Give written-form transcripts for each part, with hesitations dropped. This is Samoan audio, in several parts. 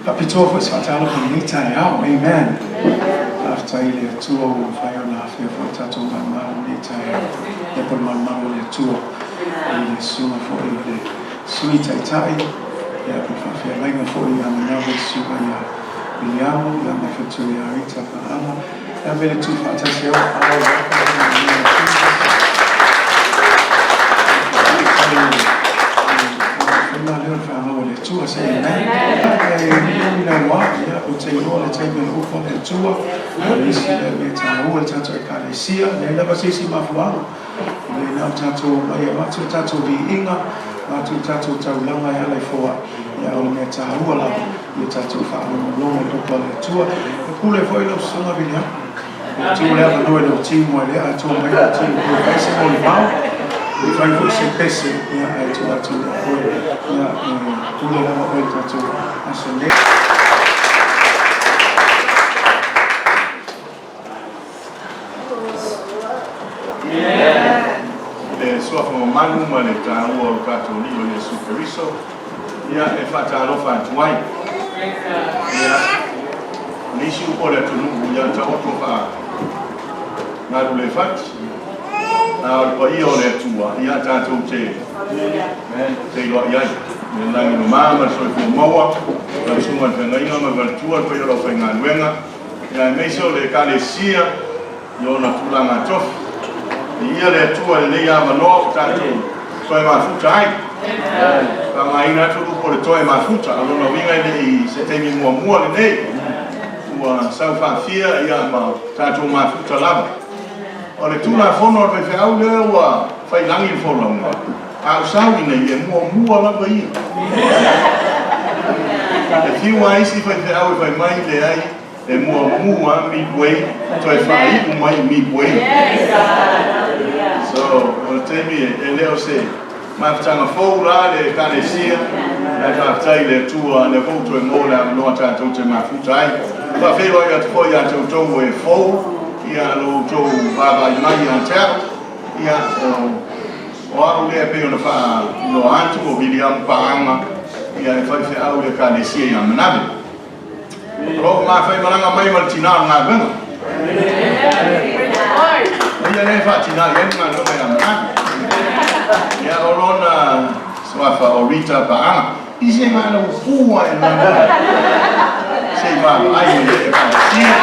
Faapitoa foi se faatalofa i lenei taeao. Amen. Faafetai i le Atua ua mafai ona afea foi tatou malumalu i lenei taeao. Ia po le malumalu o le Atua i le susuga foi o le Sui Taitai, ia po le faafeagaiga foi ia Manawa le susuga ia Viliamu, ia ma le faletua ia Rita Paaga. Ia me le tu faatasi au ao welcome in the name of Jesus. Atua say amen. E ina wā, ia, o te iloa le taimi o le upu a le Atua, o le isi lea mea taua i le tatou Ekalesia, leai lava se isi mafuaaga, leai na o tatou omai e avatu le tatou viiga, avatu le tatou taulaga e ala i foai, ia o le mea taua lava, ia tatou faalogologo i le upu a le Atua. E pule foi lau Susuga Viliamu, e tuu le avanoa i lou timu ai lea, a tuu mai lou timu e fai se molimau, e fai foi se pese, ia, ae tuu atu ia oe, ia, e pule lava oe i le tatou aso nei. Le suafa mamalu ma le taua o lo tatou Alii o Iesu Keriso, ia e faatalofa atu ai. Ia, o nisi upu o le atunuu, ia taoto faa galu le fati. A o le paia o le Atua, ia tatou te feiloai ai. Le lagi mama ma le soifua maua, lau susuga i le feagaiga ma le faletua, le paia o le aufaigaluega, ia aemaise o le Ekalesia i ona tulaga tofi. Viia le Atua i lenei avanoa ua tatou toe mafuta ai. Faaaogaina atu le upu o le toe mafuta, o lona uiga e le i se taimi muamua lenei ua sau faafia ia ma tatou mafuta lava. O le Tulafono a le faifeau lea ua fai lagi le folauga, a o sau i nei e muamua lava ia. E fiu lava isi faifeau e fai mai, leai, e muamua midway toe faaiu mai midway. So, o le taimi e le o se mafutaga fou la le Ekalesia, ae faafetai i le Atua lea foi ua toe maua le avanoa tatou te mafuta ai. Faafeiloai atu foi ia te outou e fou, ia lo outou vaavaai mai ia te au, ia o au lea e pei ona faailoa atu o Viliamu Paaga, ia e faifeau i le Ekalesia ia Manave. O lo o mafaimalaga mai ma le tina o le galuega. O ia lea e faatina i ai le galuega ia Manave. Ia o lona suafa o Rita Paaga. I se gala ua pu ai le galuega. Se i vaavaai mai e Ekalesia.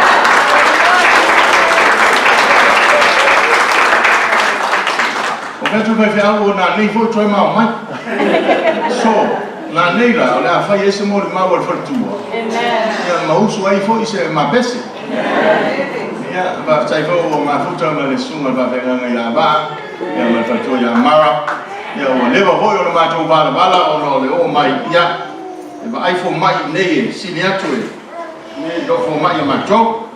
O fetu faifeau o nā nei foi toe mao mai. So, Na nei la, o le a fai ai se molimau a le faletua, ia ma usu ai foi se mapese. Ia, faafetai foi ua mafuta ma le susuga i le faafeagaiga ia Vaa, ia ma le faletua ia Mara. Ia, ua leva foi ona matou valavala ona o le oo mai, ia, e vaai fomai i inei e sili atu i lo fomai a matou.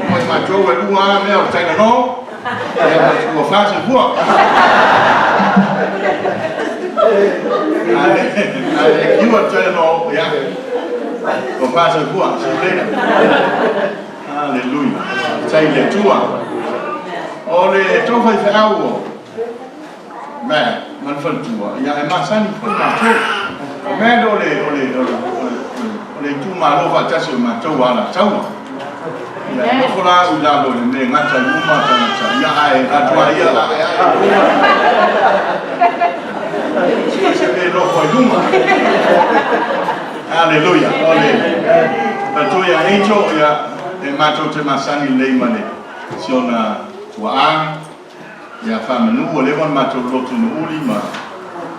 Fomai a matou e lua lava mea o le Tylenol, ia ma le tuafa soifua. A le kiua le Tylenol, ia, tuafa soifua, see you later. Hallelujah. Faafetai i le Atua. O le tou faifeau o Matt ma le faletua, ia e masani foi matou. O Matt o le, o le, o le, o le, o le itumalo faatasi o matou Alataua. Ia e nofo la au i lalo i le mea e gata ai uma tagata, ia ae atua ia ae ae i luga. Sui se mea e nofo ai luga. Hallelujah. O le faletua ia Angel, ia e matou te masani lelei ma le si ona tuaa. Ia faamanu ua leva ona matou lotu nuuli ma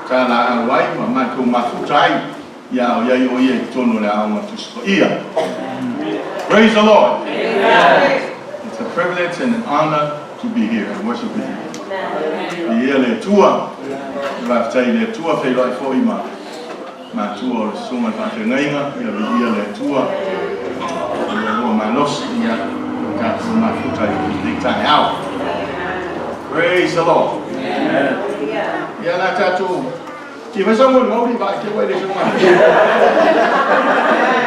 talaau ai ma matou mafuta ai ia o iai o ia i totonu o le Aoga Tusi Paia. Praise the Lord. It's a privilege and an honor to be here and worship with you. Viia le Atua. Faafetai i le Atua, feiloai foi ma matua o le Susuga i le Faafeagaiga, ia viia le Atua, ia lua malosi, ia tatou mafuta i lenei taeao. Praise the Lord. Ia la tatou Ti fai sau molimau li vai te wai le sau ma.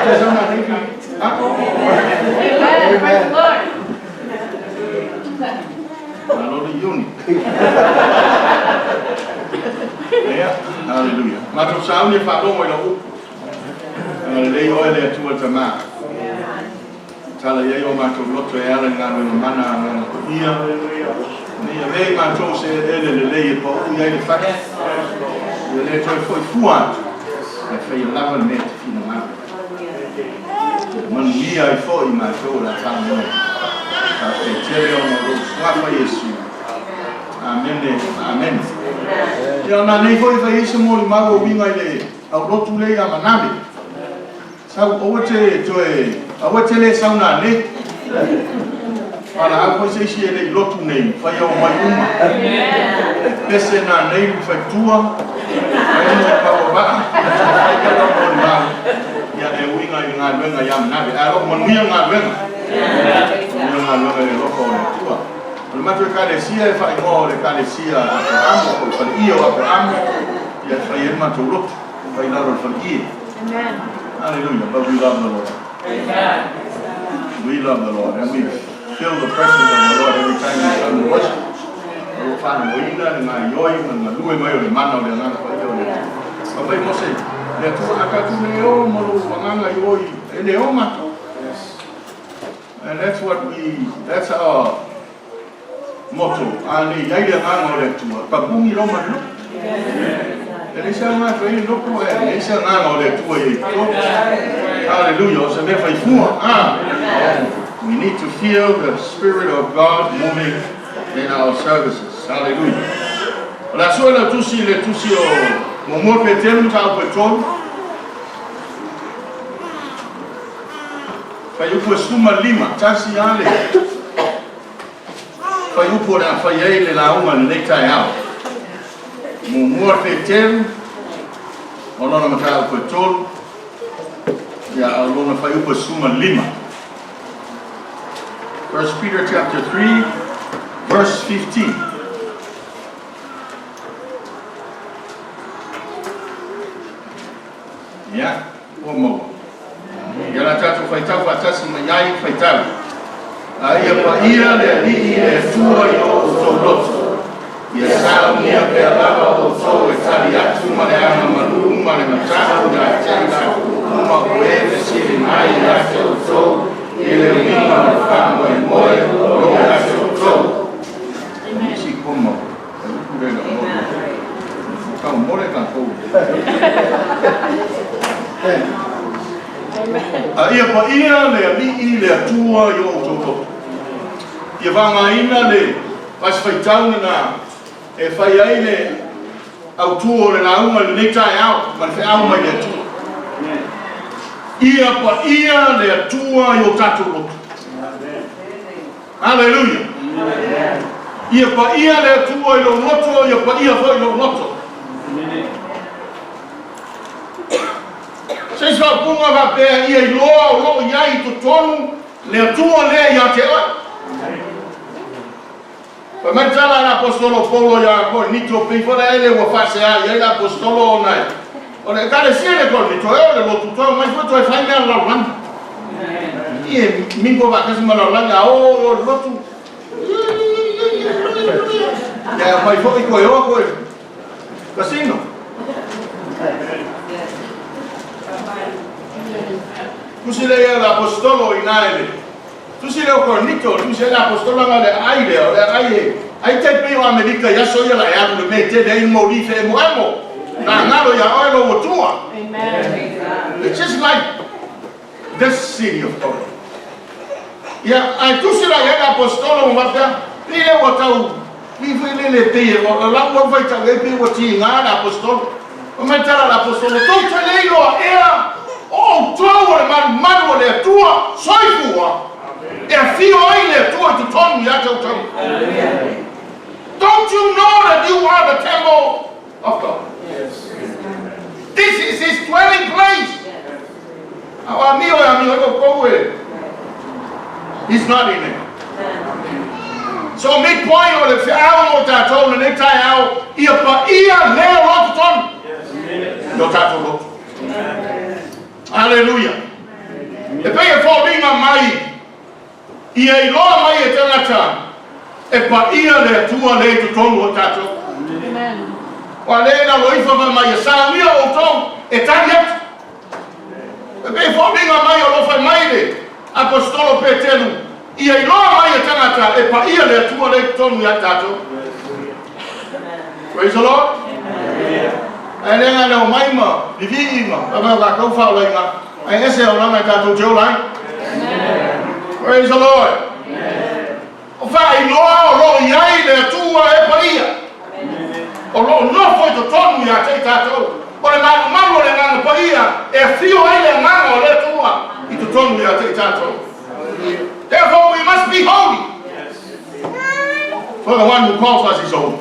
Te sau na nei fi. Ha? Amen. Praise the Lord. Malo le iuni. Ia, hallelujah. Matou sauni e faalogo i lau upu. Lelei oe le Atua Tamā. Tala i ai o matou loto e ala i galuega mana a Agaga Paia. Ina ia avea i matou se eleele lelei e pauu i ai le fati, ia le toe foi fua atu, ae faia lava le mea e te finagalo. Manuia ai foi i matou o le a faamoe. Faafetai tele ona o lou Suafa Iesu. Amene, amene. Ia, na nei foi e fai ai se molimau e uiga i le aulotu lea ia Maname. Sau, aua te toe, aua te le sau nanei. Valaau foi se isi e le i lotu nei, fai ao mai uma. E pese nanei le faletua, fai mo le pauavaa, fai ka lau molimau, ia e uiga i le galuega ia Manave. Ae o lo o manuia le galuega. Manuia le galuega i le alofa o le Atua. O le matou Ekalesia e faaigoa o le Ekalesia a Aperamo, po o le Faleie o Aperamo, ia e fai ai le matou lotu, fai i lalo o le Faleie. Hallelujah. But we love the Lord. We love the Lord. And we feel the presence of the Lord every time we come to worship. O lo o faanonoina le gaoioi ma le galue mai o le mana o le Agaga Paia o le Atua. Fai mai Mose, le Atua a tatou le o ma lou agaga i o i, e le o matou. And that's what we, that's our motto, a le i ai le Agaga o le Atua, tapuni lo ma le loto. E leai se aoga e fai ai le loto ae leai se Agaga o le Atua i ai i totonu. Hallelujah, o se mea faifua. Ah. We need to feel the Spirit of God moving in our services. Hallelujah. O le a sue lau tusi i le tusi o Muamua Peteru mataupu e 3. Fuaiupu e 15, tasi lava le fuaiupu o le a fai ai le lauga i lenei taeao. Muamua Peteru, o lona mataupu e 3, ia a o lona fuaiupu e 15. 1 Peter chapter 3 verse 15. Ia, ua maua. Ia la tatou faitau faatasi mai ai faitau. A ia paia le Alii le Atua i o outou loto. Ia saunia pea lava outou e tali atu ma le aga malu ma le matau ia te i latou uma o e fesili mai ia te outou i le uiga o le faamoemoe o lo o ia te outou. Nisi koma. A ia paia le Alii le Atua i o outou loto. Ia vagaina le fasifaitau lena e fai ai le autu o le lauga i lenei taeao ma le feau mai le Atua. Ia paia le Atua i o tatou loto. Haleluia! Ia paia le Atua i lou loto, ia paia foi i lou loto. Se isi faaupuga faapea, ia iloa o lo o i ai i totonu le Atua lea ia te oe. Fai mai le tala a le Aposetolo Paulo ia Korinito, pei foi la ele ua faasea i ai le Aposetolo ona e o le Ekalesia le Korinito e o le lotu toe omai foi toe fai mea a le lalolagi. I e mingo faatasi ma lalolagi a o o le lotu. Ia omai foi toe o toe kasino. Tusi lea ia le Aposetolo i ina e le Tusi lea o Korinito, tusi ai le Aposetolo leaga o le aai lea, o le aai e ai tai pei o Amerika i aso ia la e alu le mea e tele ai le moli feemoemo. Na galo ia oe lou Atua. It's just like this city of Corinth. Ia, ae tusi la i ai le Aposetolo ma faapea, pei lea ua tau, pei foi lele pei e, o lau au faitau i ai pei ua tiga le Aposetolo. Fai mai le tala a le Aposetolo, Tou te le iloa ea o outou o le malumalu o le Atua soifua, e afio ai le Atua i totonu ia te outou. Don't you know that you are the temple of God? This is his dwelling place. A o amio e amio ai outou e. He's not in it. So midpoint o le feau mo tatou lenei taeao, ia paia lea loto tonu. I o tatou loto. Hallelujah. E pei e foliga mai ia iloa mai e tagata e paia le Atua lea i totonu o tatou. Ua le lalo ifo fai mai ia saunia outou e tali atu. E pei foliga mai o lo o fai mai le Aposetolo Petelu, Ia iloa mai e tagata e paia le Atua lea i totonu ia i tatou. Praise the Lord. Ae le gata omai ma vivii ma faapea o tatou faaolaina, ae ese olaga e tatou te ola ai. Praise the Lord. O faailoa o lo o i ai le Atua e paia. O lo o nofo i totonu ia te i tatou. O le malumalu o le Agaga Paia e afio ai le Agaga o le Atua i totonu ia te i tatou. Therefore we must be holy. For the one who calls us is holy.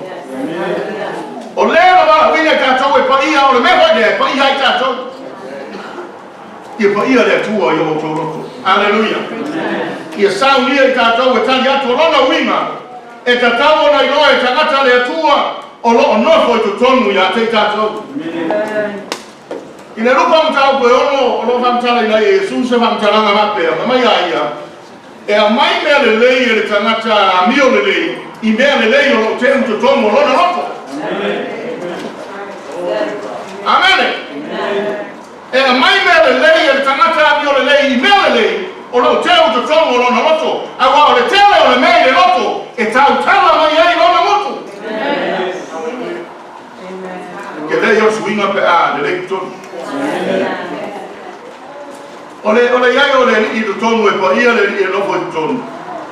O lea na valaauina i tatou e paia, o le mea foi lea e paia ai tatou. Ia paia le Atua i o outou loto. Aleluia. Ia saunia i tatou e tali atu o lona uiga e tatau ona iloa e tagata le Atua o lo o nofo i totonu ia te i tatou. I le Luka mataupu e ono o lo o faamatalaina ai e Iesu se faamatalaga faapea, fai mai a ia, E aumai mea lelei e le tagata amio lelei i mea lelei o lo o teu i totonu o lona loto. Amene. E aumai mea lelei e le tagata amio lelei i mea lelei o lo o teu i totonu o lona loto, aua o le tele o le mea i le loto e tautala mai ai lona motu. Ke lei o suiga pe a lelei totonu. O le o le iai o le alii i totonu e paia le alii e nofo i totonu.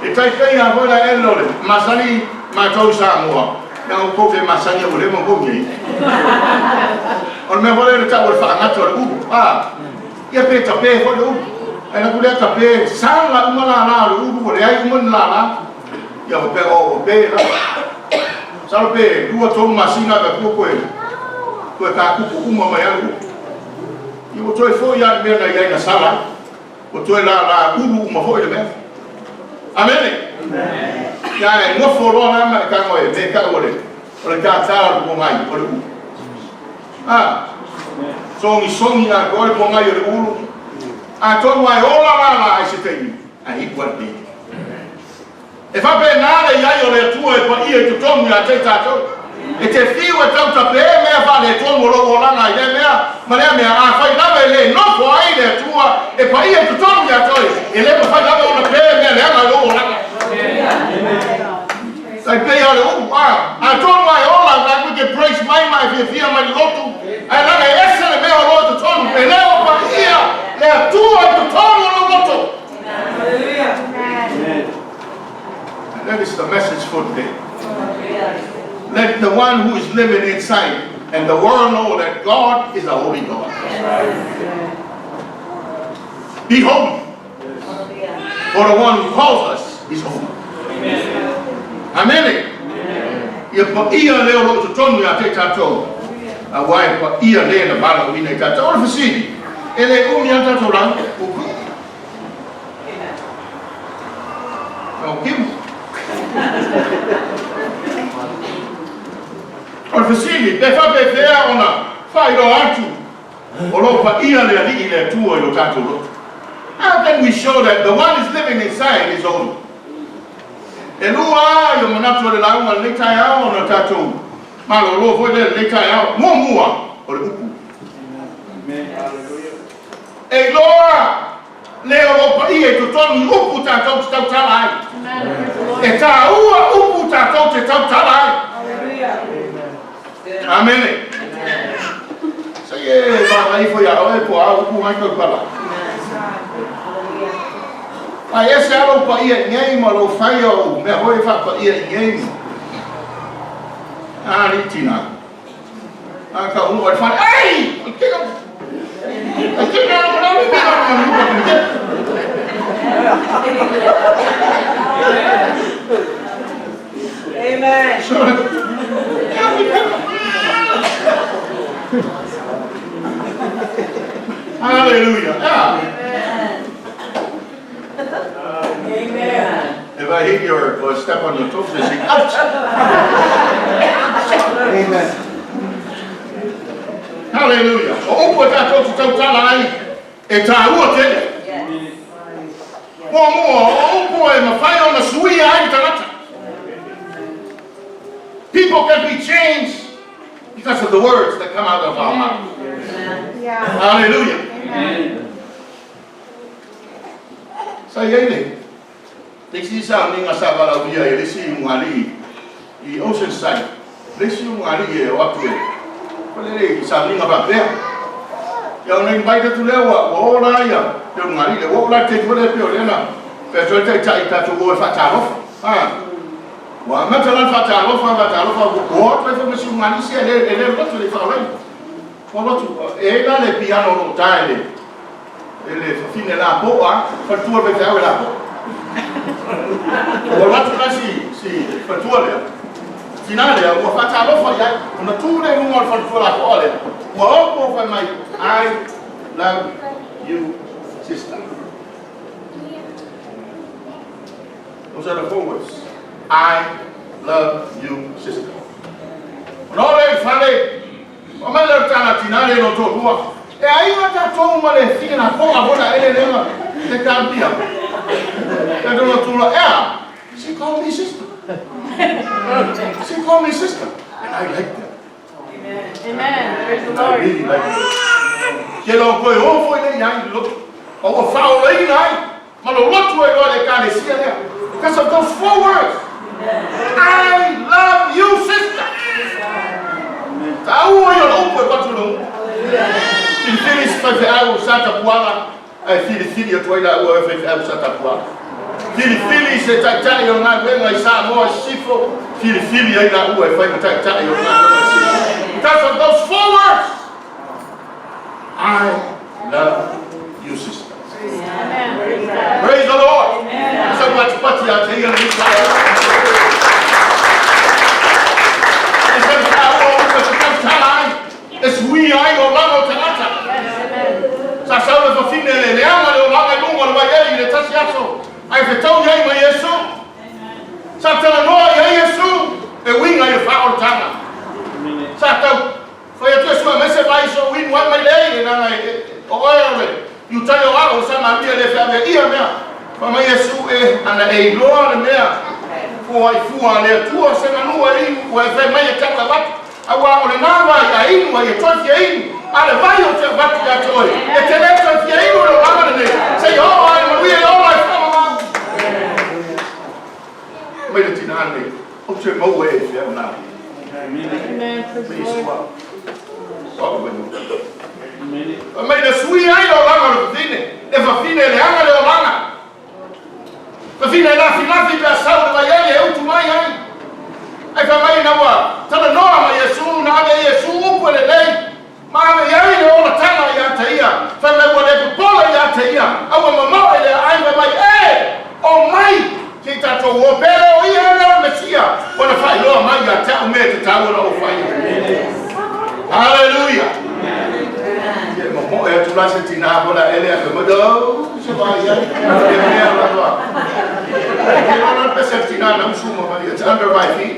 E tai pei a foi la ele o le masani matou i Samoa, leaga ua tou le masani a ua leva ona tou iai. O le mea foi lea le tau o le faagata o le ulu, a, ia pe tape foi le ulu. Ae alu atu lea tape, sala uma lala o le ulu ua leai uma ni lala. Ia faapea o ua pe la. Masalo pe lua tolu masina ave atua toe toe takupu uma mai a le ulu. Ia ua toe foi lava i le mea na i ai na sala ai. Ua toe lala ulu uma foi le mea. Amene. Ia e nofo loa la ma e tago e me tau o le o le tātā o le pogai o le ulu. A sogisogi atoa le pogai o le ulu. Atonu a e ola lala ai se taimi, ae iu lava le pei. E faapena le i ai o le Atua e paia i totonu ia te i tatou. E te fiu e tautapē mea faaletonu o lou olaga i lea mea ma lea mea, afai lava e le nofo ai le Atua e paia i totonu ia te oe, e le mafai lava ona pē mea leaga i lou olaga. Tai pei lava o le upu, a, atonu a e ola, tatou te praise mai ma e fiafia mai le lotu, ae leaga e ese le mea o lo o i totonu, e le o paia le Atua i totonu o lou loto. And that is the message for today. Let the one who is living inside and the world know that God is a holy God. Be holy. For the one who calls us is holy. Amene. Ia paia le o lo o totonu ia te i tatou. Aua e paia le na valaauina i tatou. O le fesili, e le umi a tatou lauga. Tau kimu. O le fesili, pe faapefea ona faailoa atu o lo o paia le Alii i le Atua i lo tatou loto? How can we show that the one is living inside is holy? E lua lava ia manatu o le lauga i lenei taeao ona tatou malolo foi lea i lenei taeao. Muamua, o le upu. E iloa le o lo o paia i totonu i upu tatou te tautala ai. E taua upu tatou te tautala ai. Amene. Se i e vaavaai ifo iā oe po o a upu na e tautala ai. A e ese lava lou paia i inei ma lou faia o mea foi e faapaia i inei ma a alii tina. A ka ulu ai fale. Ai! Ai ke na mo na ni na na ni. Amen. Hallelujah. Yeah. Amen. If I hit your or step on your toes, they say, ouch. Amen. Hallelujah. O upu e tatou te tautala ai, e tāua tele. Muamua, o upu e mafai ona suia ai le tagata. People can be changed because of the words that come out of our mouth. Hallelujah. Sa i ai le isi sauniga sa valaaulia e le isi ulugalii i Oceanside, le isi ulugalii e o atu e o le sauniga faapea. Ia ona invite atu lea ua o la ia le ulugalii lea, ua oo la i le taimi foi lea pei o lea na fai atu ai le taitai tatou o e faatalofa. Ua amata la le faatalofa, faatalofa, ua o atu ai foi ma si ulugalii sia e le alu atu e le i faaolaina. Ua alu atu, e i ai la le piano o lo o ta e le fafine lapoa, faletua le faifeau e lapoa. Ua alu atu la si faletua lea, tina lea ua faatalofa i ai, ona tu lea i luga o le faletua lapoa lea, ua opo fai mai, "I love you, sister." Those are the four words. "I love you, sister." Ona o lea i fale, o mai le tala tina le lo tōlua. E aiga tatou ma le fine lapoa vola ele lea le kampia. E tolo tula, ea, she called me sister. She called me sister. And I like that. Amen. Praise the I Lord. really like it. Ke lo koe o foi le iai lo. O ua whaolaina ai. Ma lo lotu ai loa le ekalesia lea. Because of those four words. "I love you, sister." Ta ua i o lo upo e patu lo. Filifili si faifeau sa tapuala. Ai filifili atu ai la ua e faifeau sa tapuala. Filifili se taitai o ngā wenga i Samoa i Sifo. Filifili ai la ua e whai ma taitai o ngā wenga i Sifo. Because of those four words. "I love you, sister." Amen. Praise God. Praise the Lord. So much pati a te ia ni ka. E sa ka o o te tau ai. E sui ai o langa o tagata. Yes, amen. Sa sau le fafine le leaga le olaga i luga o le vaiele i le tasi aso. Ai fetau i ai ma Iesu. Sa talanoa i ai Iesu. E uiga i le faaolataga. Sa tau fai atu Iesu e mai se vai so uinu ai mai lei e nanga e o oe o le iutai o alo o sa manuia le feavea ia mea. Fa mai Iesu e ana e iloa le mea. Fua i fua le Atua se manua e inu ua e fai mai e tau e avatu. Aua o le nā vai a inu ai e toi fia inu. A le vai o te avatu ia te oe. E te le toi fia inu le olaga lenei. Se i oo ai manuia i ola e whaamamau. Mai le tina nei. O te maua e whia o nā. Amen. Praise the Lord. Mai le sui ai o langa le fafine. E fafine le anga le olaga. Fafine e lafi lafi pe a sau le vaiele e utu mai ai. Ai fa mai na ua talanoa ma Iesu na ave Iesu upu e lelei. Ma ave iai le olataga ia te ia. Fai mai ua le popola ia te ia. A ua mamoe le aai fai mai e o mai ke i tatou o pele o ia le o Mesia. Ua na faailoa mai ia te au mea te taua na ou fai. Hallelujah. Ia mamoe atu la se tina hola ele a mai o se vai ai. E mea la la. E lona pe se tina na usu ma mai. It's under my feet.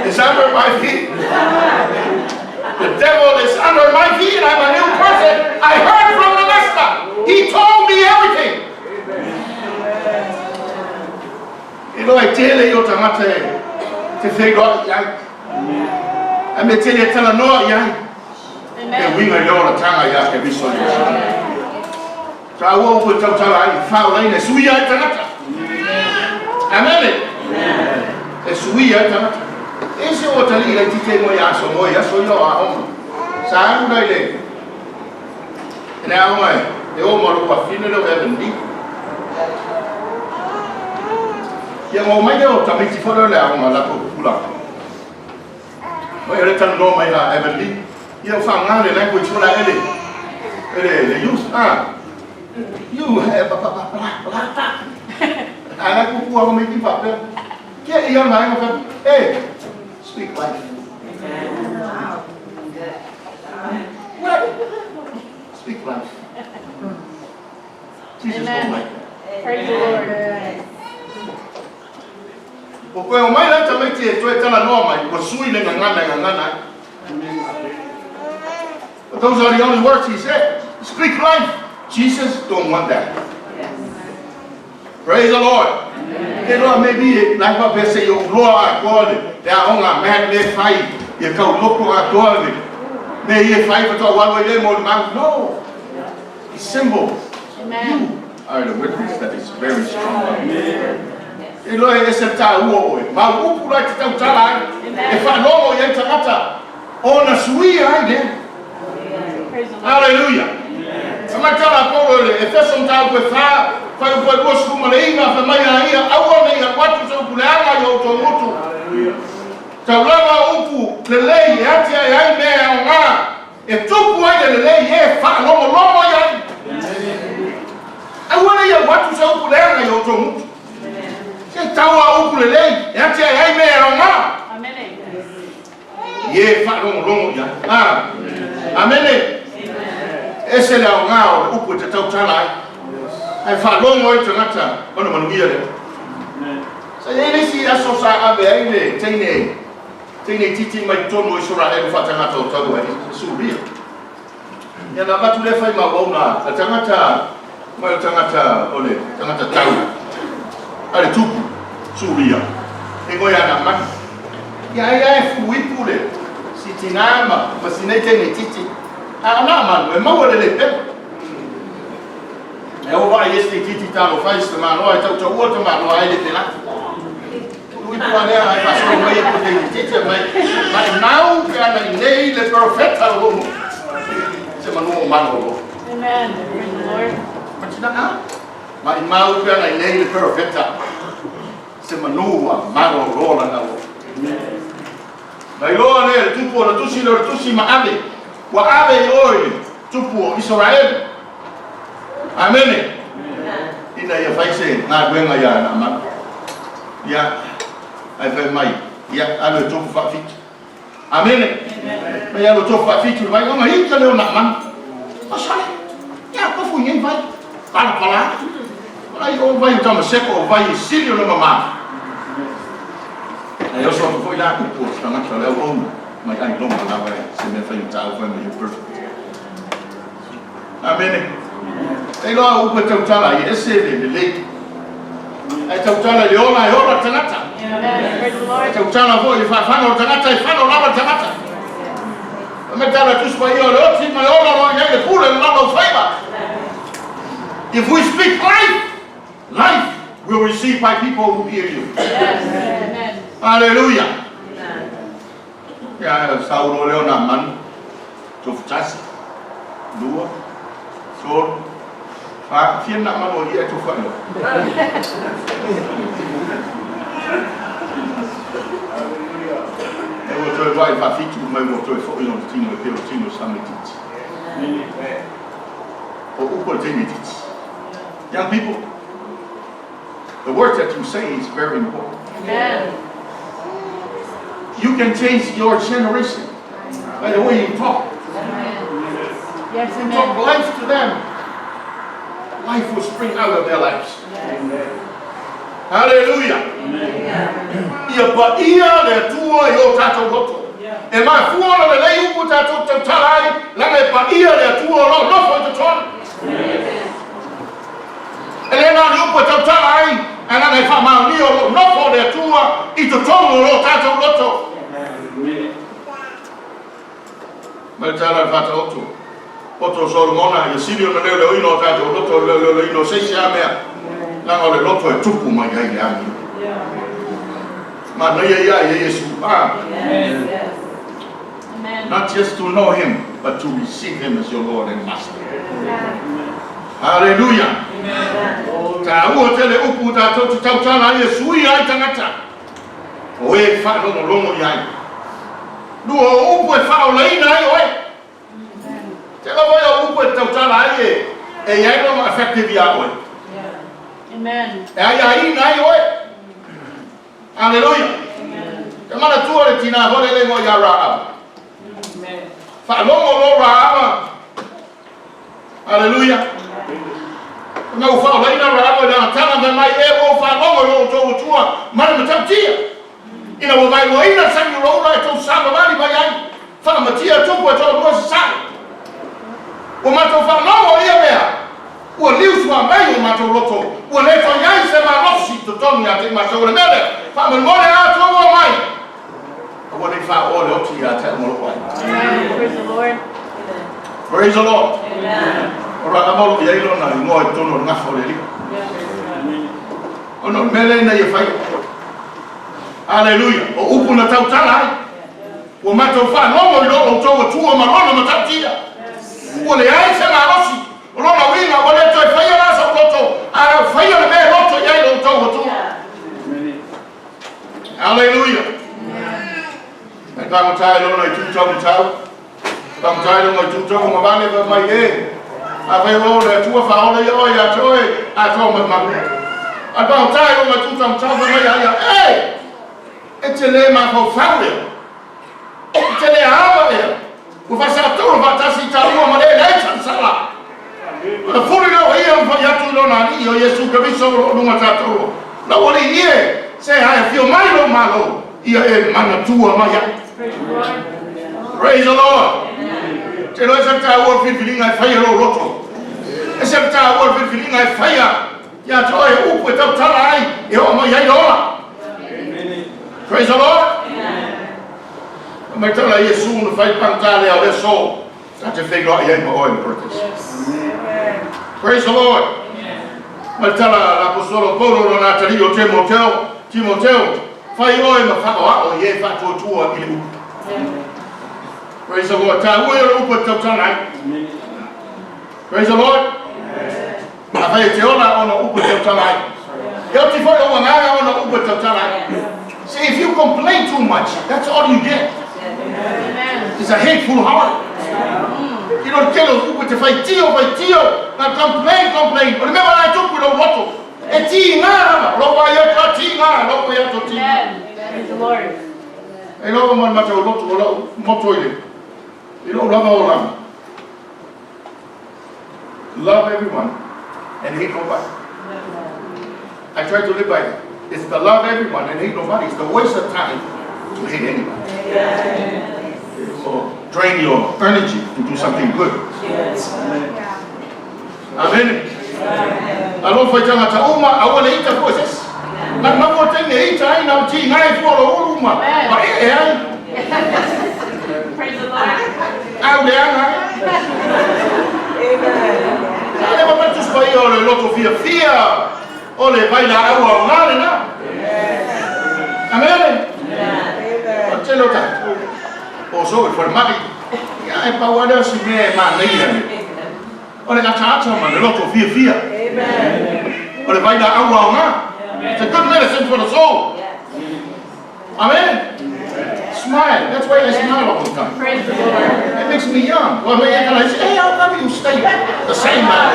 It's under my feet. The devil is under my feet. I'm a new person. I heard from the master. He told me everything. E loa e tele i o tagata e te wheiroa i ai. A me tele e tala noa i ai. E Amen. winga i le olatanga i a ke viso i o. Ta ua ua tautala ai, whaolaina, e suia ai tagata. Amen. E suia ai tagata. E se o tali i tite mo ia aso mo ia so ia a oma. Sa alu lai le. E le aonga e, e o maru wa fine leo Evan Lee. Ia ngō mai leo tamiti whare le aonga la ko pula. Mai ele tanu no mai la Evan Lee. Ia o wha ngā le language wala ele. Ele le youth. Ah. You have ba ba ba ba ba. Ala ku ku au mai ti pa pe. Kia ia mai ngo hey, speak life. What? Speak life. Jesus Amen. don't like that. Praise the Lord. O koe o mai la tamaiti e toe tala noa mai, ua sui le ngangana e ngangana ai. But those are the only words he said. Speak life. Jesus don't want that. Praise the Lord. Ke loa maybe lai pa pese yo loa a koa le te aonga mea le fai ia kau loko a koa le me ie fai pa toa walu le mo le mau. No. It's simple. Amen. I had a witness that is very strong. E loa e ese le taua o oe. Ma o upu la e te tautala ai. E faalogo i ai tagata ona suia ai lea. Praise the Lord. Hallelujah. Famatala a Paulo i le Efeso mataupu e 4, fuaiupu e 29, fai mai a ia, aua ne i alu atu se upu leaga i o outou gutu. Taulaga o upu lelei e atiae ai mea e aoga, e tupu ai le lelei i e faalogologo i ai. Aua ne i alu atu se upu leaga i o outou gutu. Se tau a upu lelei e atiae ai mea e aoga. Amen. I e faalogologo i ai. Ah. Amene. Ese le aoga o le upu e te tautala ai. Ae faalogo ai le tagata ona manuia lea. Sa i ai le isi aso sa ave ai le teine teine itiiti mai totonu o Isaraelu faatagata o taua i Suria. Ia na avatu lea fai maumauga a le tagata mai o le tagata o le tagata tau a le tupu Suria e igoa ia Naamani. Ia ai lava e fuluipu le si tinā ma ma si nei teine itiiti. A o Naamani e maua le lepema. E ua vaai ese itiiti talofa i si tamaloa e tautaua le tamaloa ai le pela. Fuluipu a lea ae faasolo mai e ko teine itiiti mai mai mau pe ana i nei le profeta o lou nuu se manu o malolo. Amen. Praise the Lord. Matina a ma i mau pe ana i nei le profeta se manu a malolo lana o. Na iloa lea le tupu o le tusi le o le tusi ma ave. Ua ave i o i le tupu o Isaraelu. Amene. Ina ia fai se galuega iā Naamani. Ia, ae fai mai, ia, alu e tofu faafitu. Amene. Mai alu e tofu faafitu le vai, ona ita lea o Naamani. O sale, ia, tofu i nei vai. Palapala. Ai o vai o Tamaseko, o vai e sili ona mamā. Ae oso atu foi la upu o le tagata o le auauna mai ai loma lava e se mea faigata fai mai e perfect. Amene. E iloa upu e tautala ai, e ese le lelei. Ae tautala i le ola e ola le tagata. Amen. Praise the Ae Lord. tautala foi i le faafana o le tagata e fano lava le tagata. Ma tala Tusi Paia o le oti ma le ola o lo o i ai le pule le lalo faiva. If we speak life, life will receive by people who hear you. Yes. Amen. Hallelujah. Ia saulo lea o Naamani, tofu tasi, lua, tolu, fa, fia Naamani o ia e tofu ai loa. E ua toe vaai faafitu mai ua toe foi lona tino e pei o le tino o se tamaitiiti. O upu a le teine itiiti. Young people, the words that you say is very important. Amen. You can change your generation by the way you talk. Yes, You talk amen. life to them, life will spring out of their lives. Hallelujah. Ia paia le Atua i o tatou loto. E mafua ona lelei upu tatou tautala ai, laga e paia le Atua o lo o nofo i totonu. E le na o ni upu e tautala ai, ae laga e faamaonia o lo o nofo le Atua i totonu o lo tatou loto. Ma le tala a le Faataoto, poto o Solomona, ia sili ona leoleoina o tatou loto i le leoleoina o se isi lava mea, leaga o le loto e tupu mai ai le amio. Manaia ia ia Iesu. Ah. Amen. Not just to know him, but to receive him as your Lord and Master. Hallelujah. Taua tele upu tatou te tautala ai e suia ai tagata. O e faalogologo i ai. Lua o upu e faaolaina ai oe. Te lava ia o upu e tautala ai e e i ai lona effective iā oe. Amen. E aiaina ai oe. Hallelujah. Te manatua le tinā foi lele igoa ia Raaba. Faalogo loa Raaba. Hallelujah. Na ua faaolaina Raaba i lana tala fai mai, e ua ou faalogo i lo outou Atua ma le matautia. Ina ua vaeluaina le sami ulaula e tou savavali mai ai, faamatia tupu e toalua sasae. Ua matou faalogo i ia mea, ua liusua mai o matou loto, ua le toe i ai se malosi i totonu ia te i matou. O le mea lea, faamolemole a Atua ua mai, aua ne i faaoa le oti ia te au ma lou aiga. Amen. Praise the Lord. Praise the Lord. O Rahaba o lo o i ai lona igoa i totonu o le gafa o le Alii. Ona o le mea lea ina ia faia. Aleluia! O upu na tautala ai. Ua matou faalogo i lo outou Atua ma Lona matautia. Ua leai se malosi. O lona uiga, ua le toe faia la sou loto, a ua faia le mea e loto i ai lo outou Atua. Aleluia! E pagota ai lona itu taumatau. Pagota ai lona itu tauagavale fai mai e. Afai o le Atua faaola ia oe ia te oe, atoa ma malu. Ae pagota ai lona itu taumatau fai mai ia ia, e! E te le mafaufau ea. E te le ava ea. Ua faasaatolo faatasi i taua ma le leai salasala. Ona fuli lea o ia ma fai atu i lona Alii o Iesu Keriso o lo o luga tatou. Lau Alii e, se ae afio mai lou Malo, ia e manatua mai ai. Praise the Lord. Te iloa e se taua o le filifiliga e faia lou loto. E se taua o le filifiliga e faia ia te oe upu e tautala ai e oo mai ai le ola. Praise the Lord. Mai tala Iesu na fai pagata lea o le aso ta te feiloai ai ma oe i le Parataiso. Praise the Lord. Mai tala l'Aposetolo Paulo lona atalii o Timoteo, Timoteo, fai oe ma faaoao i e faatuatua i le upu. Praise the Lord. Taua ia o le upu e tautala ai. Praise the Lord. Afai e te ola ona o upu e tautala ai. E oti foi ou agaga ona o upu e tautala ai. See, if you complain too much, that's all you get. It's a hateful heart. I le tele o upu e te faitio, faitio, na complain, complain. O le mea wala e tupu i lou loto. E tiga lava, o lou vaai atu a tiga, lou vaai atu a tiga. Praise the Lord. E loa ma le matou loto o lau moto i le, i lou lava olaga. Love everyone and hate nobody. I try to live by that. It's the love everyone and hate nobody. It's the waste of time to hate anybody. It will drain your energy to do something good. Amen. Alofa i tagata uma, aua le ita fua se isi. Na mau o taimi e ita ai na o tiga ai fua o lou ulu ma ma ee ai. Praise the Lord. Au leaga ai. A le ma Tusi Paia o le loto fiafia o le vailaau aoga lena. Amen. O le tele o tatou o so i falemai. Ia e pau lava lea o si mea e manaia le O le ataata ma le loto fiafia. O le vailaau aoga. It's a good medicine for the soul. Amen. Smile. That's why I smile all the time. Praise the Lord. It makes me young. Well, I say, hey, how come you stay the same man?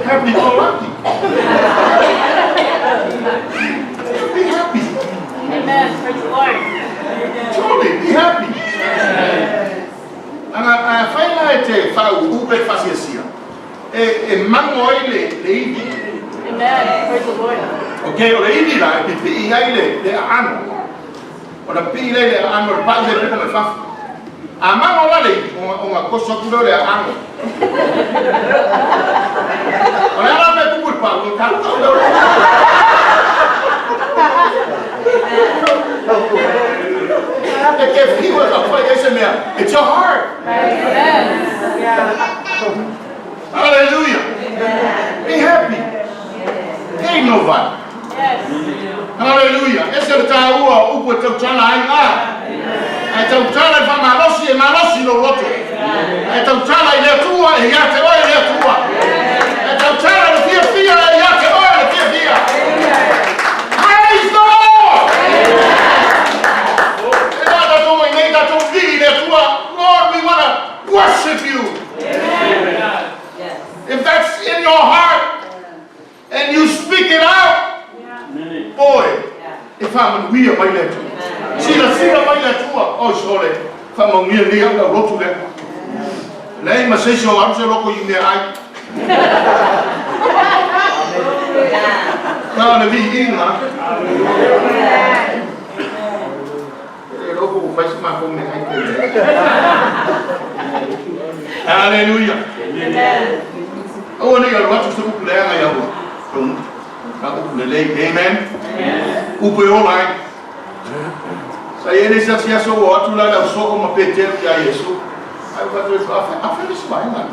Happy go lucky. Be happy. Amen. Praise the Lord. Truly, be happy. Aga afai la e te faauu pe faasiasia, e e mago ai le le ivi. Amen. Praise the Lord. Okay, o le ivi la e pipii ai le le aano. Ona pipii lea i le aano, le pai lea pito mai fafo. A mago la le ivi, ona ona koso atu lea o le aano. O le a la mea e tupu i le pau, ona kalukau lea o le E te whiu e ka whai ai se mea. It's your heart. Amen. Hallelujah. Be happy. Hate nobody. Yes. Hallelujah. Ese le taua o upu e tautala ai la. Ae tautala i faamalosi e malosi lou loto. Ae tautala i le Atua e ia te oe le Atua. Ae tautala i le fiafia e ia te oe le fiafia. Praise the Lord! E la tatou mai nei tatou vili i le Atua. Lord, we want to worship you. If that's in your heart and you speak it out, boy, e faamanuia mai le Atua. Silasila mai le Atua, oi sole, faamanuia nei au lau lotu lea. Leai ma se isi o alu se loko i mea ai. Na o le viiga. E loko ua fai se matou mea ai pe. Hallelujah. Aua ne i alu atu se upu leaga ia ua. Ka upu lelei. Amen. Upu e ola ai. Sa i ai le isi aso ua o atu la le au soo ma Peteru ia Iesu, ae ua fai atu Iesu, Afea le isi vaega lea?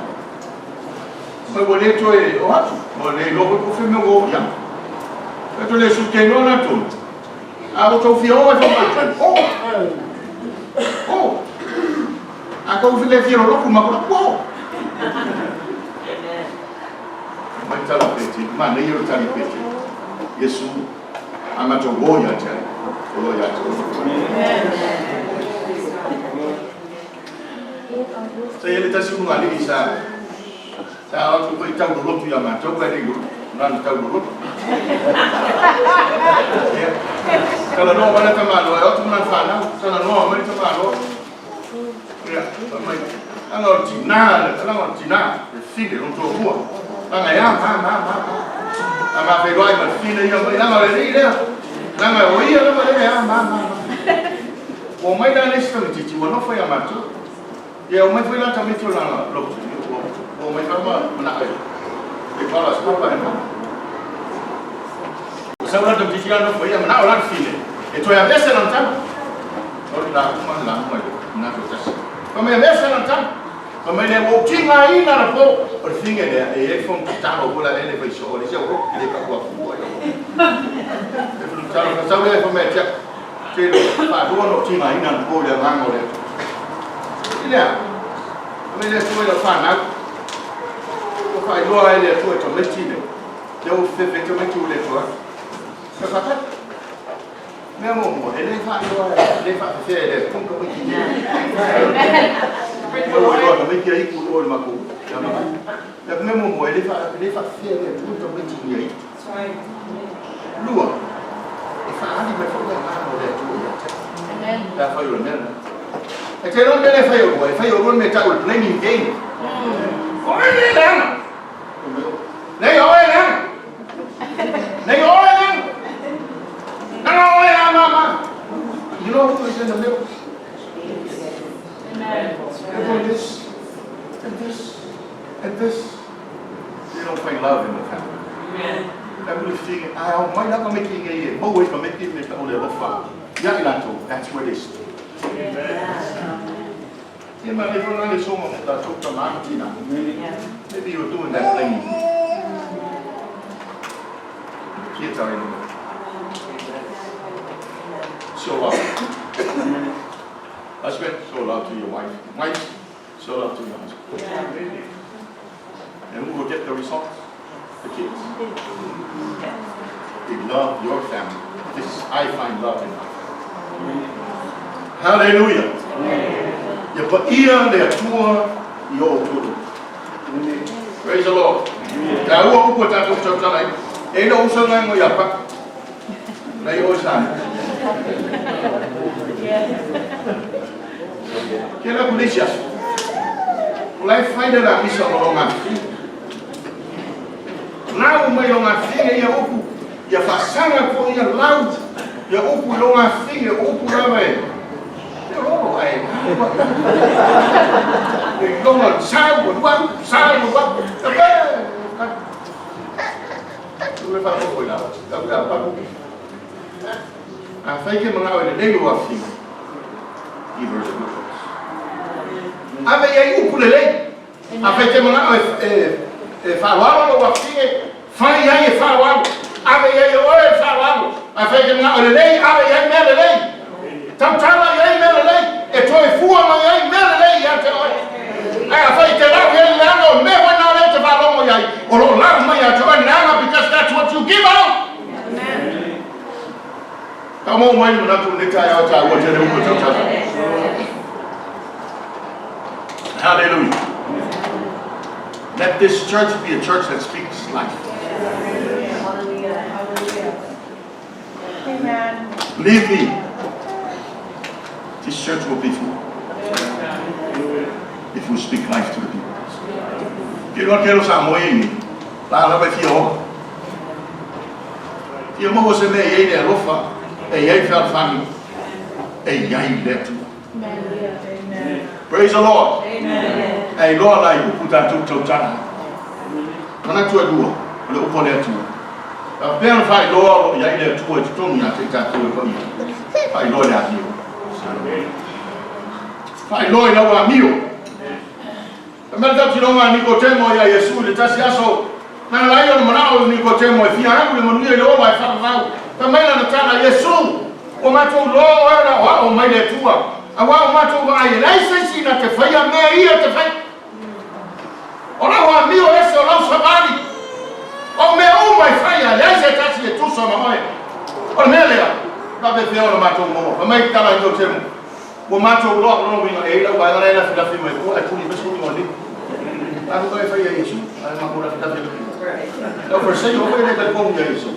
Mai ua le toe o atu, ua le iloa foi po o fea mea ua oo i ai. Fai atu le Iesu, Ou te iloa la tonu, a ua tou fia o ai foi ma le o, o, a tou le fia lolotu ma atu, o. Mai tala Peteru, manaia le tali a Peteru, Iesu, A matou o ia te ai, o lo ia te oe. Sa i ai le tasi ulugalii sa sa o atu foi tau lolotu ia matou ae le i na ona tau lolotu. Ia, talanoa mai le tamaloa, e o atu ma lana fanau, talanoa mai le tamaloa. Ia, fai mai, leaga o le tina, leaga o le tina, le fine, lona toalua. Leaga e a, ma, ma, ma, ma. A ma feiloai ma le fine ia mai, leaga o le alii lea. Leaga o ia lava lea e a, ma, ma, ma. Ua omai la le isi tamaitiiti, ua nofo ia matou. Ia, omai foi la tamaiti o lana lotu, ua omai foi ma manao e call us papa and mama. Ua sau la le tamaitiiti la nofo ia, manao la le fine, e toe aveese lana tama. O le la uma le lauga i le manatu e tasi. Fai mai avea se lana Fai mai lea ua ou tigaina le po. O le fine lea e i ai fono tatalo foi la lea le fai soo le isi au roki le tau afua i le fono tatalo ka sau lea fai mai tia te lo faalua no tigaina le po le agaga o le Atua. I lea fai mai le Atua i lau fanau ua faailoa ai le Atua i tamaiti le lea ua fefefe tamaiti ua le Atua. Ka faatali. Mea muamua, e le faailoa, e le faafefea e le Atua tamaiti nei. Ua ua iloa tamaiti ia ipu i o i le matou ia. Mea muamua, e le faafefea e le Atua tamaiti ia ipu. Lua, e faaali mai foi le agaga o le Atua ia te au. Pe afai o le mea lena. E te iloa le mea lea e fai e oulua, e fai e oulua le mea e tau o le blaming game. O oe lea e leaga. Nei o oe e leaga. Nei o oe e leaga. Nana oe a mama. You know who is in the middle? Amen. They're doing this, and this, and this. They don't find love in the family. Amen. That really thing, ai au mai lava me ki ngai e mau e ka me ki me ta ole alofa. Ia i latou, that's where they stay. Ia ma le fona le songa mo tatou tama ma tina. Maybe you're doing that thing. Kia tau ina. Show love. Husband, show love to your wife. Wife, show love to your husband. And who will get the results? The kids. They love your family. This I find love in my family. Hallelujah. Ia paia le Atua i o outou. Praise the Lord. Taua upu e tatou tautala ai. E le uso ngai ngo ia pa. Nei o sa. Ke la kulisia. O lai fai le la misa o longa fi. Lau mai longa fi ia upu. Ia faasaga foi ia lau, ia upu i lou afifine, o upu lava e feoloolo ae e iloga sau alu atu, sau alu atu, e faaopoopo i lalo, tau ia palu. Afai e te manao e lelei lou afifine, give her the good words. Ave i ai upu lelei. Afai e te manao e faaaloalo lou afafine, fai i ai e faaaloalo. Ave i ai e oe le faaaloalo. Afai e te manao e lelei, ave i ai mea lelei. Tautala i ai mea lelei, e toe fua mai ai mea lelei ia te oe. Ae afai e te lau i ai le leaga, o le mea foi lena lea e te faalogo i ai, o lo o lau mai ia te oe le leaga, because that's what you give out. Tau maua mai le manatu o lenei taeao e taua tele upu e tautala. Hallelujah. Let this church be a church that speaks life. Amen. Believe me, this church will be full if we speak life to the people. Ke loa ke lo sa moe ni, la lava e fia ola. Fia maua se mea e i ai le alofa, e i ai le fealofani, e i ai le Atua. Praise the Lord. Ae iloa la i upu tatou tautala. Manatu e lua, o le upu a le Atua. Faapea ona faailoa o lo o i ai le Atua i totonu ia te i tatou e paia. Faailoa le amio. Faailoa i lau amio. Fai mai le tautinoga a Nikotemo ia Iesu i le tasi aso, na ala ai ona manao o Nikotemo e fia alu i le manuia i le ola e faavavau. Fai mai lana tala, Iesu, ua matou iloa oe o le aoao mai le Atua, auā ua matou vaai e leai se isi na te faia mea ia e te faia. O lau amio ese o lau savali. O mea uma e faia, e leai se tasi e tusa ma oe. O le mea lea, faapefea ona matou maua? Fai mai tala i Nikotemo, Ua matou iloa, o lona uiga, e i ai lau vaega la e lafilafi mai tua ae tuli mai se uiga o le lima. A ku e fai ia Iesu, ae matou lafilafi atu. Lau Farisai, o oe le talitonu ia Iesu.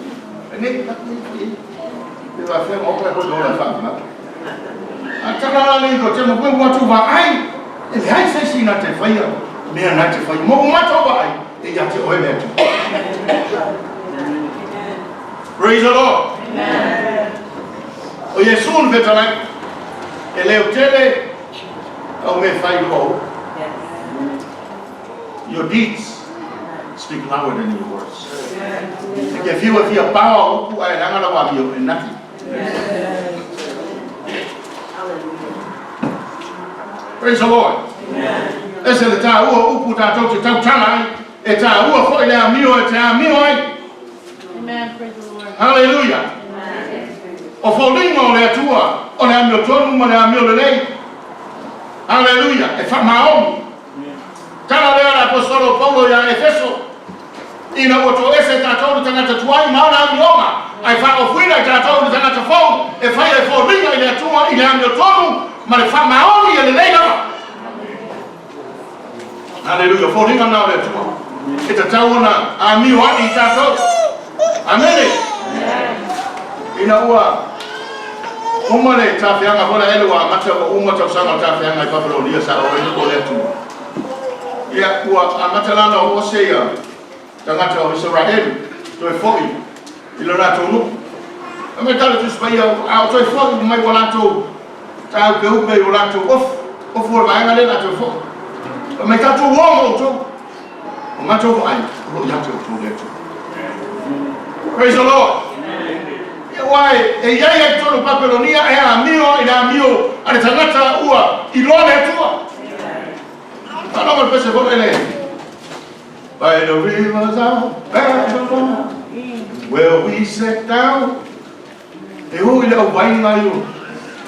Nei, la ku e fai ai. Pe faafefea ona oo e hoi ola e faavavau. A tala la le Nikotemo, ua matou vaai, e leai se isi na te faia mea na te faia. Ma ua matou vaai, e ia te oe le Atua. Praise the Lord. Amen. O Iesu na fetalai, e leo tele au mea fai lua upu. Your deeds speak louder than your words. E ke fiu e fia paoa upu ae leaga lau amio e nothing. Praise the Lord. Ese le tāua o upu tātou te tautala ai, e tāua foi le amio e te amio ai. Amen. Praise the Lord. Hallelujah. O foliga o le Atua, o le amiotonu ma le amio lelei. Hallelujah. E faamaoni. Tala lea a le Aposetolo o Paulo iā Efeso, Ina ua toese tatou i le tagata tuai ma ana amioga, ae faaofuina i tatou i le tagata fou, e fai ai foliga i le Atua i le amiotonu ma le faamaoni e lelei lava. Haleluia! Foliga na o le Atua e tatau ona amio ai i tatou. Amene! Ina ua uma le tafeaga foi la ele ua amata ua uma tausaga o tafeaga i Papelonia sa o ai o le Atua. Ia ua amata la ona oo se ia tagata o Isaraelu toe foi i lo latou nuu. Fai mai tala Tusi Paia, a o toe foi mai ua latou tāupeupe i o latou ofu, ofu o le vaega lea la toe foi. Fai mai tatou o ma outou, o matou vaai, o lo o ia te outou le Atua. Praise the Lord. Ia aua e i ai ai totonu o Papelonia e amio i le amio a le tagata ua iloa le Atua. Faalogo le pese foi le By the rivers of Babylon, where we sat down. E o i le auvaina i o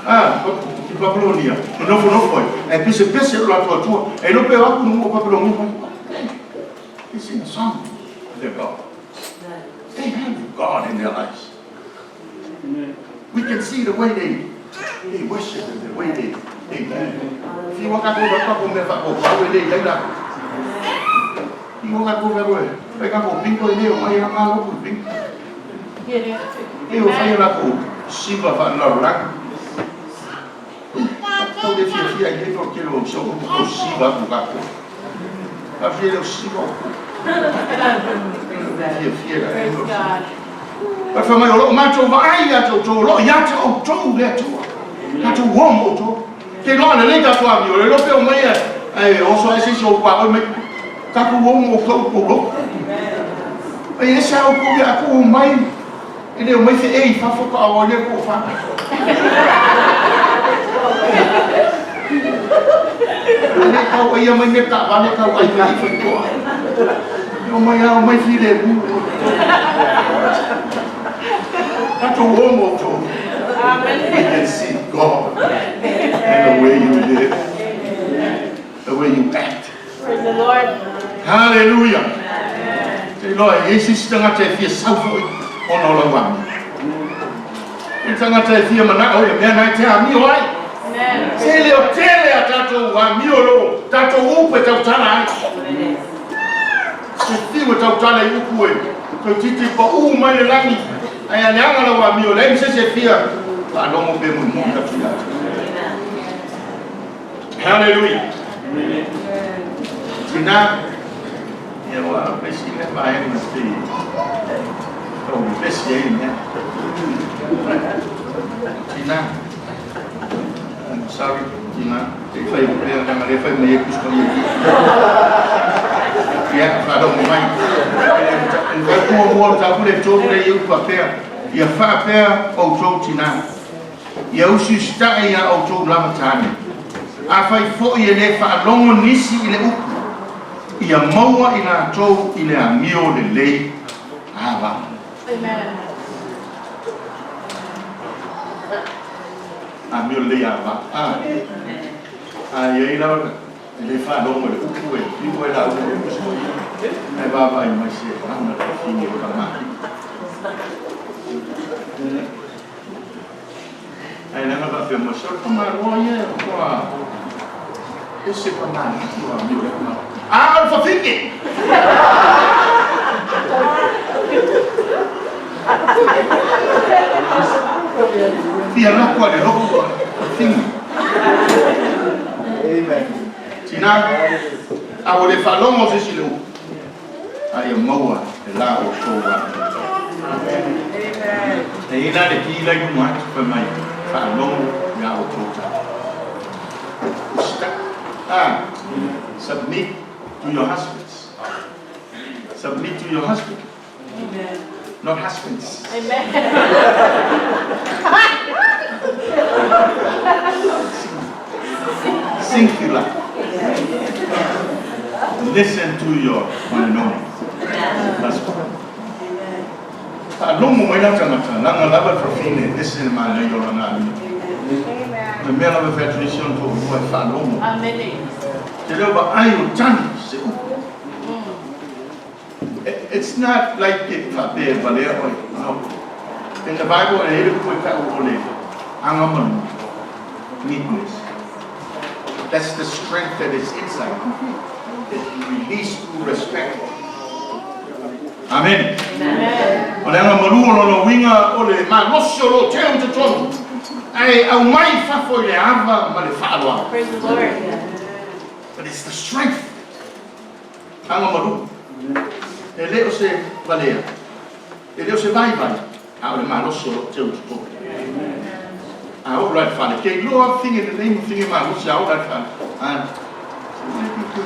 a i Babylonia, e nofonofo ai, ae pesepese o latou atua. E iloa pe o atu nuu o Babylonia mai. They sing a song to their God. They have God in their lives. We can see the way they they worship and the way they they live. Whiua kākou whai kākou mea whaakōpau e le i ai lākou. Whiua kākou whai koe, whai kākou bingo i le o mai a ngā loku i bingo. E o whai a lākou siva whaalalalagi. Tau le fia fia i le o te lo so o siva ku kākou. Ka fia le o siva o ku. Fia fia la e o siva. Ae fai mai, O lo o matou vaai ia te outou, o lo o ia te outou le Atua. Tatou o ma outou. Te iloa lelei tatou amio, le iloa pe omai ae oso ae se isi o uaoi mai, tatou o ma outou tou loto. Ai ese a outou ia atu omai, e le omai feei i fafo ka o le po fa. Le kau ai mai me ka vale kau ai mai i toa. O mai a o mai filemu. Tatou o ma outou. We can see God in the way you live, the way you act. Praise the Lord. Hallelujah. Te iloa e i ai se isi tagata e fia sau foi ona o lau amio. I tagata e fia manao i le mea na e te amio ai. Amen. Se leo tele a tatou amio lo tatou upu e tautala ai. E fiu e tautala i upu e toeitiiti paū mai le lagi, ae a leaga lau amio, leai ma se isi e fia faalogo pe mulimuli atu ia te oe. Haleluia! Tina, ia ua vesi lea vaega pei tau vevesi ai le mea. Tina, I'm sorry, tina, te i whai pea, leaga lea whai mai e kusi mai e ki. Ia, whaalogo mai. E whai mua mua o tāku le tōru le i upa pea, ia whaapea outou tina. Ia usiusitaʻi iā ʻoutou lava tane. Afai foʻi e lē faalogo nisi i le upu, ia maua i latou i le amio lelei ava. Amen. Amio lelei ava. A. A i ai lava e lē faalogo i le upu e fiu ai lauga o le uso ia. Ae vaavaai mai se aga le fafine o kamali'i. Ae leaga faapea mai, se o le tamaloa ia e matua ese kamali'i o amio lea kamali'i. A o le fafine! Fia lako a le lotu fafine. Tina, a ua le faalogo se isi i le upu, a ia maua e la outou amio. E i ai la le ki la i luga atu fai mai, faalogo iā outou tala. Usitai. Ah, submit to your husbands. Submit to your husband. Amen. Not husbands. Amen. Singular. Listen to your one and only husband. Faalogo mai la tagata, laga lava le fafine ese le manaia o lana amio. O le mea lava e fai atu nei si ona toalua e faalogo. Amen. Te leo vaai o tagi se upu. It's not like e faapea e valea oe. No. In the Bible, e i ai le upu e tau o le agamalu, meekness. That's the strength that is inside you. That you release through respect. Amen. Amen. O le agamalu o lona uiga o le malosi o lo o teu i totonu, ae aumai i fafo i le ava ma le faaaloalo. Praise the Lord. But it's the strength. Agamalu. E le o se valea. E le o se vaivai, a o le malosi o lo o teu i totonu. A oo la i le fale, ke iloa fige lelei ma fige malosi a oo la i le fale. A, se le ke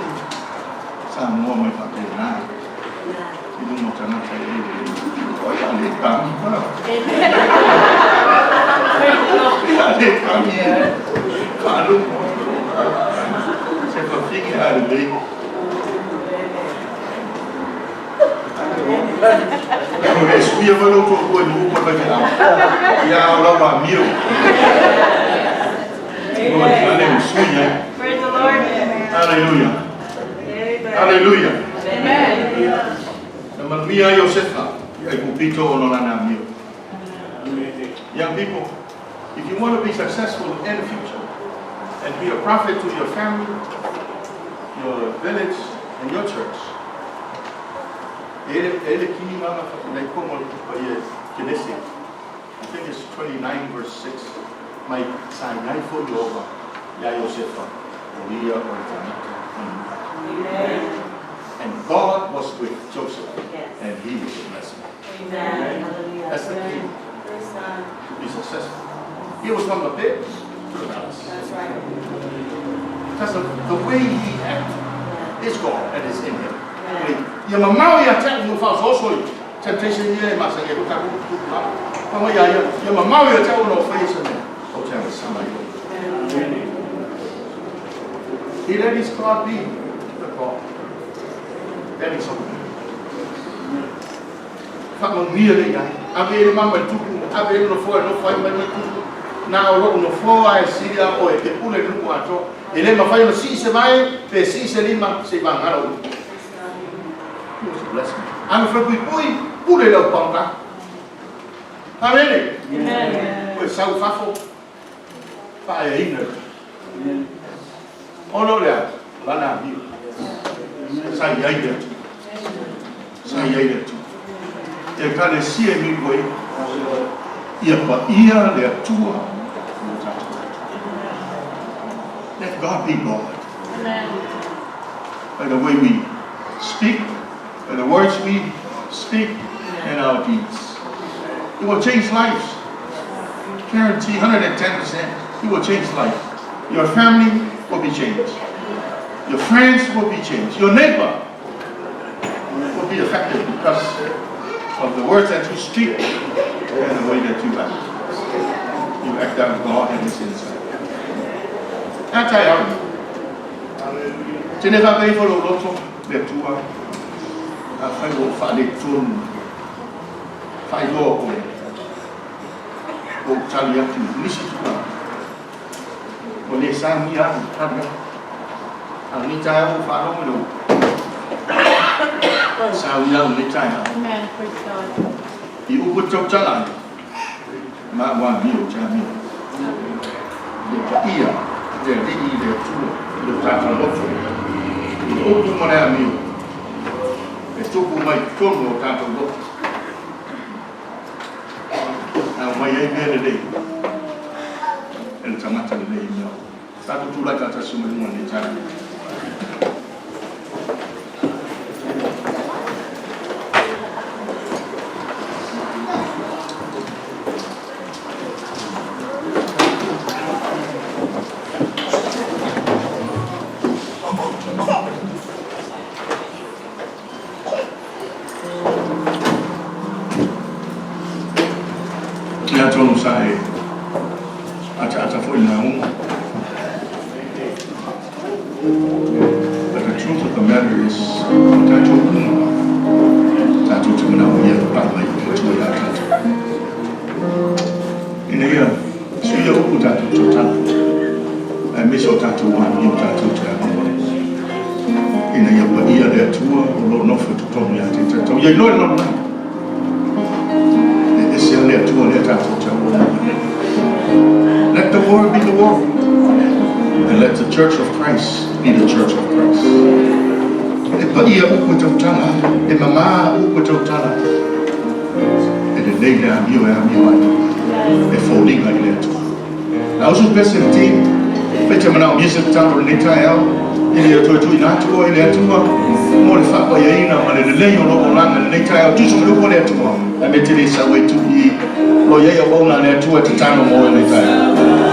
Samoa mai faapena i luga o tagata e le lelei. Oi a le tagi pa. Amen. Praise the Lord. Ia le tagi. Faalogo. Se fafine a lelei. E suia foi lou toalua i nuu ma le faifeau. Ia o lau amio. O le fale ua sui ai. Praise the Lord. Hallelujah. Hallelujah. Amen. Na manuia ai Iosefa i Aikupito ona o lana amio. Young people, if you want to be successful in the future and be a prophet to your family, your village, and your church, e le, e le kini lana nei komo o ie Kenesi. I think it's 29 verse 6. Mai sa iai foi Ieova iā Iosefa, o ia o le tagata manuia. Amen. And God was with Joseph, Yes. and he was a blessing. Amen. Hallelujah. That's the key Praise God. to be successful. He was from the pit to the palace. That's right. That's the way he acted is God and is in him. Yeah. Ia mamao ia te au no faaosooso i temptation ia e masani ai foi tatou tupulaga. Fai mai ia ia, ia mamao ia te au ona o faia se mea, ou te agasala ai oe. He let his God be the God. That is all. Faamanuia lea i ai. Ave i le mama i le tupu, ave i le nofoa e nofo ai mai mai tupu. Na o lou nofoa e sili a oe e pule i le nuu atoa. E le mafai ona sii se vae pe sii se lima se i vagana upu. He was a blessing. Ana falepuipui, pule i le au pagota. Amene. Amen. Ua sau i fafo, faaeaina le Ona o le a? O lana amio. Sa i ai le Atua. Sa i ai le Atua. Ekalesia e mili ai, ia paia le Atua o tatou Atua. Let God be God. Amen. By the way we speak, by the words we speak, and our deeds. It will change lives. Guarantee 110%. It will change life. Your family will be changed. Your friends will be changed. Your neighbor will be affected because of the words that you speak and the way that you act. You to act out God in this inside. That's how Tene fa pei fo loto le tua a fai o fa le tonu fa i loa oe o tali atu nisi tulaga o le sa mi ahu tali atu a ni tae o faalogo i le sa ui au le tae au. Amen. Praise God. I upu tautala ai ma ua amio ou te amio le paia le alii le Atua i lo tatou loto i le upu ma le amio e tupu mai totonu o tatou loto e aumai ai mea lelei e le tagata lelei i mea uma. Tatou tulai faatasi mai luma i lenei taeao. Ia atonu sa e ataata foi le lauga. But the truth of the matter is, o tatou uma, tatou te manaomia le pai mai o le Atua ia tatou. Ina ia suia upu tatou tautala, aemaise o tatou amio tatou te amio ai. Ina ia paia le Atua o lo o nofo i totonu ia te tatou. Ia iloa e le lalolagi, e ese lava le Atua lea tatou te auauna ai. Let the world be the world, and let the church of Christ be the church of Christ. E paia upu e tautala, e mama upu e tautala, e lelei le amio e amio ai, e foliga i le Atua. Na usu pese le team, pe te manaomia se tatalo i lenei taeao, ina ia toe tuuina atu oe i le Atua mo le faapaiaina ma le lelei o lou olaga i lenei taeao. Tusa ma le upu a le Atua, ae mea te le sau ai tuu i i, o lo o i ai auauna a le Atua e tatalo mo oe i lenei taeao.